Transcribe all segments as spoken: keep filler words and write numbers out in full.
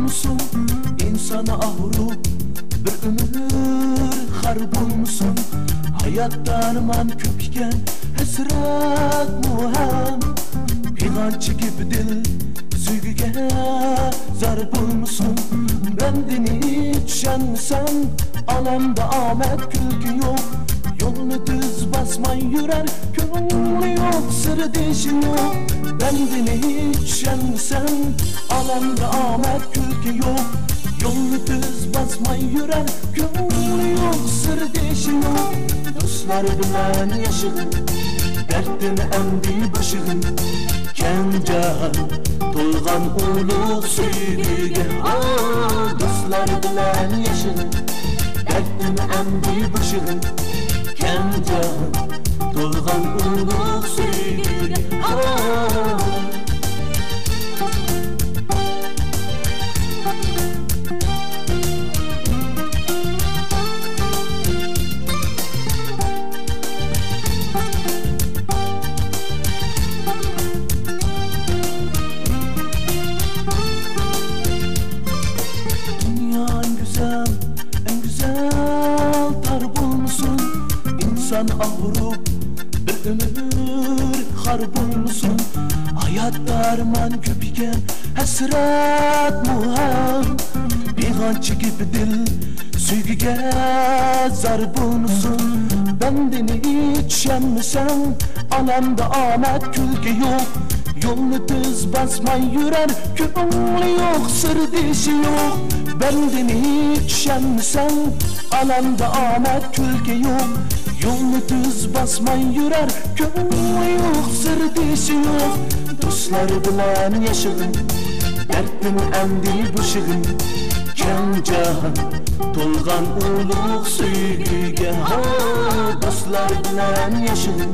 ئىنسان ئاغرىپ بىر ئۆمۈر خار بولمىسۇن. ھايات دەرمان كۆپ ئىكەن، ھەسرەتمۇ ھەم. پىغان چېكىپ دىل سۆيگۈگە زار بولمىسۇن. بەندىنى چۈشەنمىسەڭ، ئالەمدە ئامەت كۈلكە يوق. يولنى تۈز باسماي يۈرەر، كۆڭلى يوق، سىردىشى يوق. بەندىنى چۈشەنمىسەڭ، ئالەمدە ئامەت كۈلكە يوق. يولنى تۈز باسماي يۈرەر، كۆڭلى يوق، سىردىشى يوق. دوستلار بىلەن ياشىغىن، دەردتىن ئەمدى بوشىغىن. كەڭ جاھان تولغان ئۇلۇغ سۆيگۈگە، ئا، دوستلار بىلەن ياشىغىن. دەردتىن ئەمدى بوشىغىن. كەڭ جاھان تولغان ئۇلۇغ سۆيگۈگە، ئا. دۇنيا ئەڭ گۈزەل، ئەڭ گۈزەل تار بولمىسۇن. ئىنسان ئاغرىپ بىر ئۆمۈر خار بولمىسۇن. ھايات دەرمان كۆپ ئىكەن، ھەسرەتمۇ ھەم. پىغان چېكىپ دىل سۆيگۈگە زار بولمىسۇن. بەندىنى چۈشەنمىسەڭ، ئالەمدە ئامەت كۈلكە يوق. يولنى تۈز باسماي يۈرەر، كۆڭلى يوق، سىردىشى يوق. بەندىنى چۈشەنمىسەڭ، ئالەمدە ئامەت كۈلكە يوق. يولنى تۈز باسماي يۈرەر، كۆڭلى يوق، سىردىشى يوق. دوستلار بىلەن ياشىغىن، دەردتىن ئەمدى بوشىغىن. كەڭ جاھان تولغان ئۇلۇغ سۆيگۈگە، ھا، دوستلار بىلەن ياشىغىن.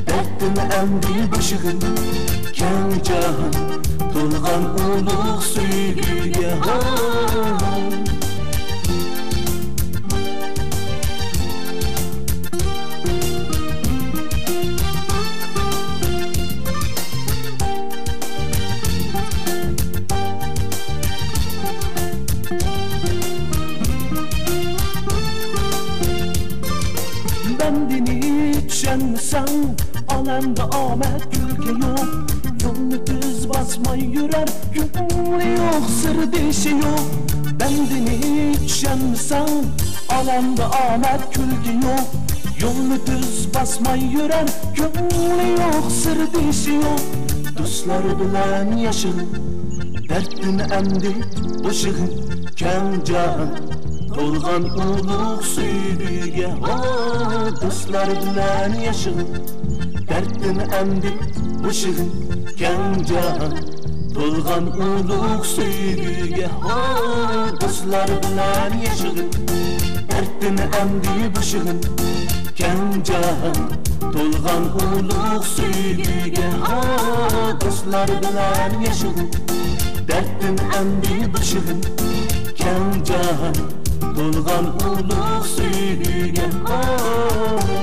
دەردتىن ئەمدى بوشىغىن. كەڭ جاھان تولغان ئۇلۇغ سۆيگۈگە، ھا. بەندىنى چۈشەنمىسەڭ، ئالەمدە ئامەت كۈلكە يوق. يولنى تۈز باسماي يۈرەر، كۆڭلى يوق، سىردىشى يوق. بەندىنى چۈشەنمىسەڭ، ئالەمدە ئامەت كۈلكە يوق. يولنى تۈز باسماي يۈرەر، كۆڭلى يوق، سىردىشى يوق. دوستلار بىلەن ياشىغىن، دەردتىن ئەمدى بوشىغىن. كەڭ جاھان تولغان ئۇلۇغ سۆيگۈگە، ھا، دوستلار بىلەن ياشىغىن. دەردتىن ئەمدى بوشىغىن. كەڭ جاھان تولغان ئۇلۇغ سۆيگۈگە، ھا، دوستلار بىلەن ياشىغىن. دەردتىن ئەمدى بوشىغىن. كەڭ جاھان تولغان ئۇلۇغ سۆيگۈگە، ھا، دوستلار بىلەن ياشىغىن. دەردتىن ئەمدى بوشىغىن. كەڭ جاھان تولغان ئۇلۇغ سۆيگۈگە، ھا.